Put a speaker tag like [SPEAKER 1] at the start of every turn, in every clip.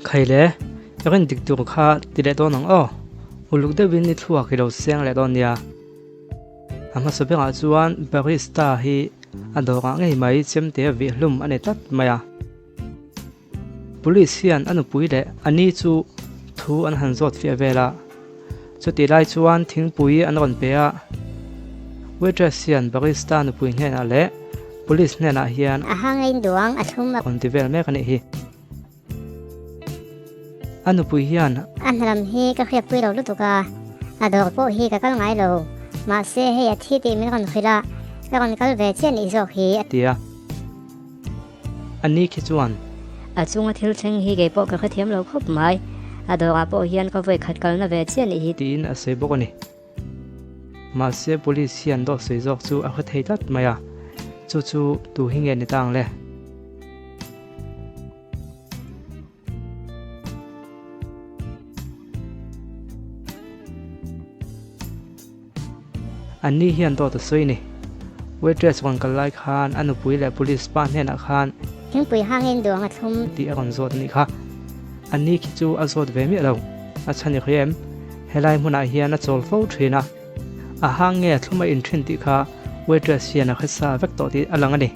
[SPEAKER 1] Khai le, i rin dik tur kha ti leh dawn ang aw. Uluk deuhin i thluak i lo seng leh dawn nia. A hmasa berah chuan barista hi a dawrah ngei mai chemte a vih hlum a ni tlat mai a. Police hian a nupui leh a ni chu thu an han zawt fiah vel a. Chutih lai chuan thingpui an rawn pe a. Waitress hian barista nupui hnenah leh police hnenah hian
[SPEAKER 2] A hang a induang a thlum a.
[SPEAKER 1] Rawn ti vel mek a nih hi. A nupui hian.
[SPEAKER 2] A hnalam hi ka hriatpui lo lutuk a, a dawr pawh hi ka kal ngai lo. Mahse hei a thi tih min rawn hrilh a, ka rawn kal ve chiah nih zawk hi.
[SPEAKER 1] A ti a. A ni khi chuan.
[SPEAKER 3] A chunga thil thleng hi kei pawh ka hrethiam lo khawp mai. A dawrah pawh hian ka vawi khat kalna ve chiah nih hi.
[SPEAKER 1] Tiin a sawi bawk a ni. Mahse police hian dawt sawi zawk chu a hre thei tlat mai a, chu chu tu hi nge ni ta ang le? An ni hian dawt a sawi ni. Waitress rawn kal lai khan a nupui leh police pa hnenah khan.
[SPEAKER 2] Thingpui hangin duang a thlum.
[SPEAKER 1] Tih a rawn zawt a nih kha. An ni khi chu a zawt ve miah lo. A chhan i hria em? Helai hmunah hian a chawl fo thin a. A hang nge a thlum a inthin tih kha waitress hian a hre sa vek tawh tih a lang a ni.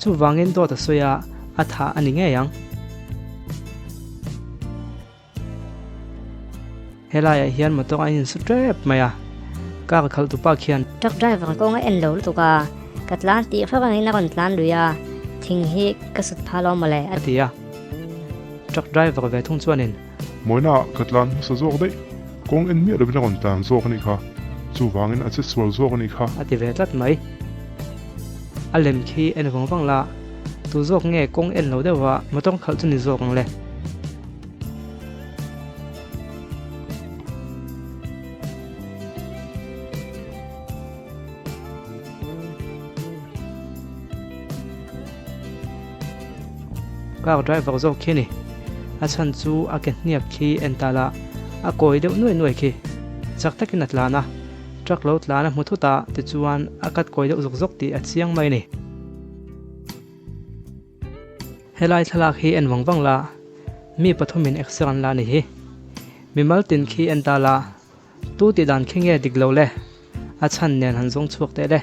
[SPEAKER 1] Chuvangin dawt a sawi a, a thah a ni ngei ang. Helaiah hian motor a insu tep mai a, car khalh tupa khian.
[SPEAKER 3] Truck driver kawng a en lo lutuk a, ka tlan tih fak angin a rawn tlan lui a, thing hi ka sut phal awm mawle.
[SPEAKER 1] A ti a, truck driver ve thung chuanin.
[SPEAKER 4] Mawina ka tlan hmasa zawk daih, kawng en miah lovin a rawn tlan zawk a nih kha, chuvangin a che sual zawk a nih kha.
[SPEAKER 1] A ti ve tlat mai. A lem khi en vang vang la, tu zawk nge kawng en lo deuh va motor khalh chu ni zawk ang le. Car driver zawk khi a ni. A chhan chu a ke hniak khi en ta la, a kawi deuh nuai nuai khi. Chak takin a tlan a, truck lo tlan a hmu thut a, tichuan a cut kawi deuh zawk zawk tih a chiang mai a ni. Helai thlalak hi en vang vang la, mi pathumin exer an la a ni hi. Mimal tin khi en ta la, tu tih dan khi nge dik lo le? A chhan nen han zawng chhuak teh le.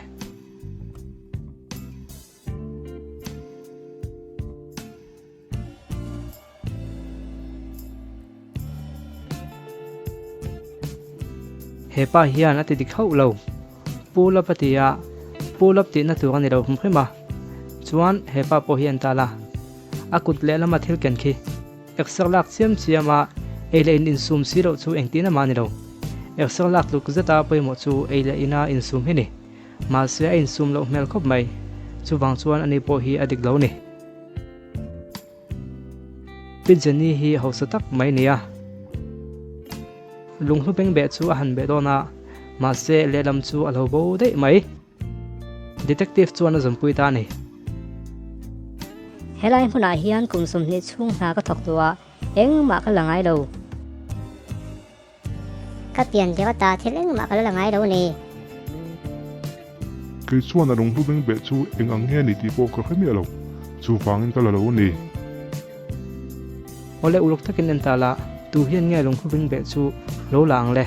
[SPEAKER 1] He pa hian a ti dik hauh lo. Pull up a ti a, pull up tihna tur a ni lo hrim hrim a. Chuan he pa pawh hi en ta la, a kut lehlama thil ken khi exer lak chiam chiam a, ei leh in insum si loh chu engtin amah a ni lo. Exer lak tluk zeta pawimawh chu ei leh ina insum hi ni. Mahse a insum loh hmel khawp mai. Chuvang chuan ani pawh hi a dik lo ni. Pi Jenny hi hausa tak mai nia. Lunghlu beng beh chu a han beh dawn a, mahse lehlam chu a lo bo daih mai. Detective chuan a zawmpui ta a ni.
[SPEAKER 3] Helai hmunah hian kum 20 chhung hna ka thawk tawh a, engmah ka la ngai lo.
[SPEAKER 2] Ka pian deuh ata thil engmah ka la la ngai lo ni.
[SPEAKER 4] Kei chuan a lunghlu beng beh chu eng ang nge ni tih pawh ka hre miah lo, chuvangin ka la lo ni.
[SPEAKER 1] Awle uluk takin en ta la, tu hian nge lunghlu beng beh chu lo la ang le?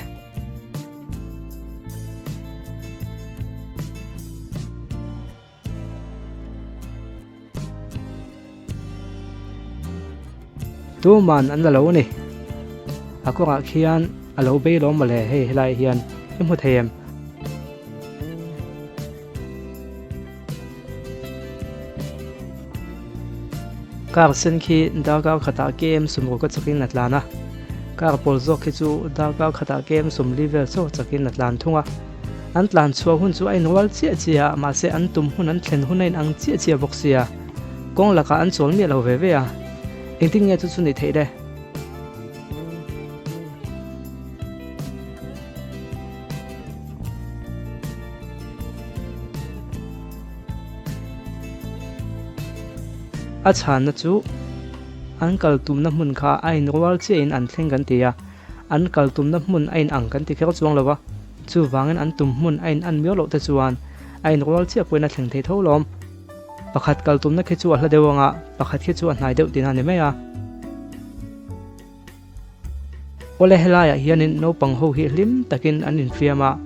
[SPEAKER 1] Tuman an la lo a ni. A kawngah khian a lo bei lawm mawle hei helaiah hian i hmu thei em? Car sen khi darkar khatah km sumruk a chakin a tlan a, car pawl zawk khi chu darkar khatah km sawmli vel chauh chakin a tlan thung a. An tlan chhuah hun chu a inrual chiah chiah a, mahse an tum hun an thlen hun a inang chiah chiah bawk sia. Kawng lakah an chawl miah lo ve ve a. Engtin nge chu chu ni theih le? A chhanna chu an kal tumna hmun kha a inrual chiahin an thleng kan ti a, an kal tumna hmun a inang kan ti kher chuang lo va. Chuvangin an tum hmun a in an miau loh te chuan a inrual chiah pawhin a thleng thei tho lawm. Pakhat kal tumna khi chu a hla deuh anga pakhat khi chu a hnai deuh tihna a ni mai a. Awle helaiah hianin naupang ho hi hlim takin an infiam a,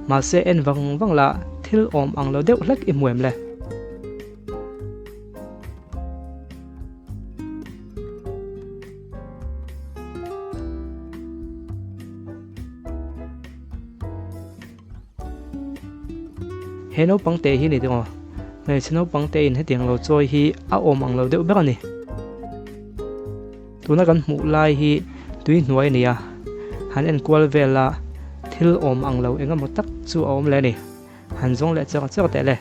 [SPEAKER 1] mahse en vang vang la thil awm ang lo deuh hlek i hmu em le? He naupang te hi ni tawh hmeichhe naupang te in hetiang lo chawi hi a awm ang lo deuh ber a ni. Tuna kan hmuh lai hi tui hnuai a ni a, han en kual vel a thil awm ang lo eng emaw tak chu a awm leh a ni. Han zawng leh char char teh le.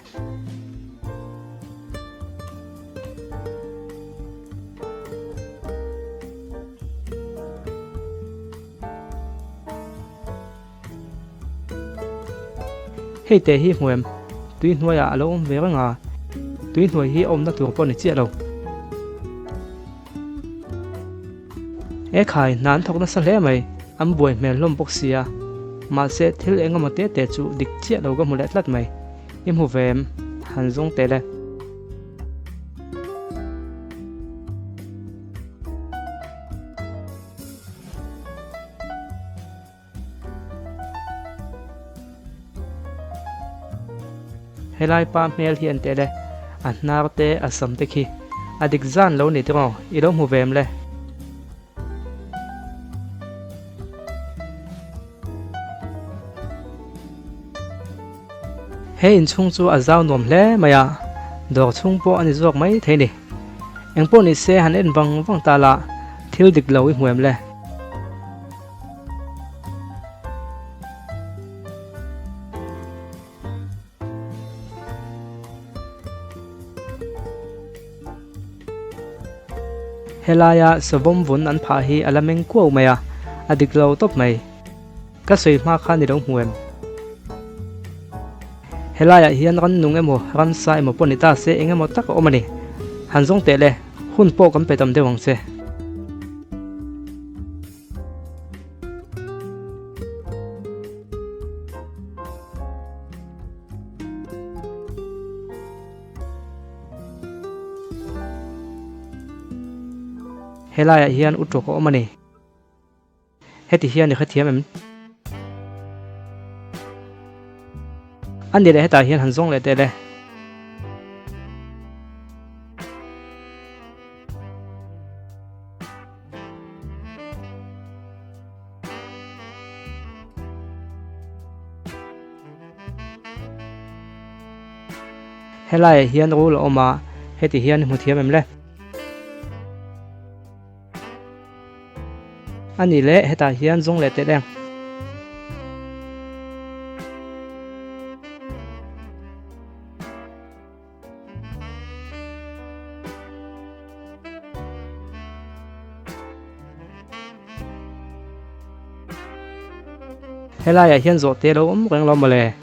[SPEAKER 1] Hei te hi hmuem, tui hnuaiah a lo awm ve reng a, tui hnuai hi a awmna tur pawh a ni chiah lo. E khai, hna an thawk nasa hle mai, an buai hmel hlawm bawk sia, mahse thil eng emaw te te chu dik chiah lo ka hmu leh tlat mai, i hmu ve em? Han zawng teh le. Helai pa hmel hi an tel e, a hnar te a sam te khi a dik zan lo ni tiraw i lo hmu ve em le? He inchhung chu a zau nuam hle mai a, dawr chhung pawh a ni zawk mai thei ni. Engpawh ni se han en vang vang ta la, thil dik lo i hmu em le? Helaia savawm vun an phah hi a la meng kuau mai a, a dik lo tawp mai. Ka sawi hma khan i lo hmu em? Helaiah hian rannung emaw, ramsa emaw pawh ni ta se eng emaw tak a awm a ni. Han zawng teh le, hun pawh kan pe tam deuh ang che. Helaiah hian u tawk a awm a ni. Heti hian i hrethiam em? A ni leh hetah hian han zawng leh teh le. Helaiah hian rul a awm a, heti hian i hmu thiam em le? A ni leh hetah hian zawng leh telh eng. Helaiah hian zawhte lo awm reng lo mawle.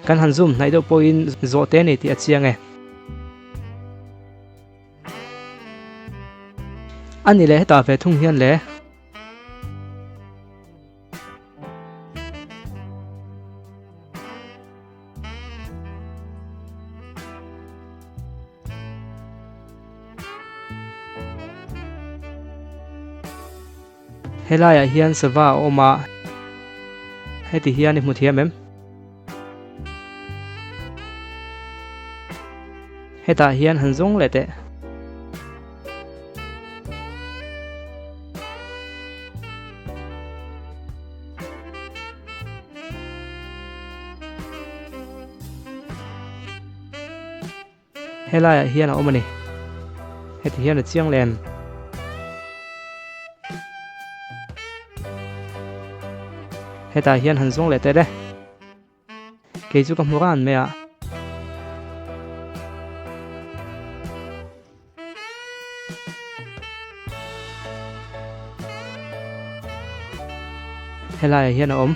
[SPEAKER 1] Kan han zoom hnaih deuh pawhin zawhte a ni tih a chiang e. A ni leh hetah ve thung hian le. Helaiah hian sava a awm a, heti hian i hmu thiam em? Hetah hian han zawng leh teh. Helaiah hian a awm a ni. Heti hian a chiang lem. Hetah hian han zawng leh teh le. Kei chu ka hmu ran mai a. Helaiah hian a awm.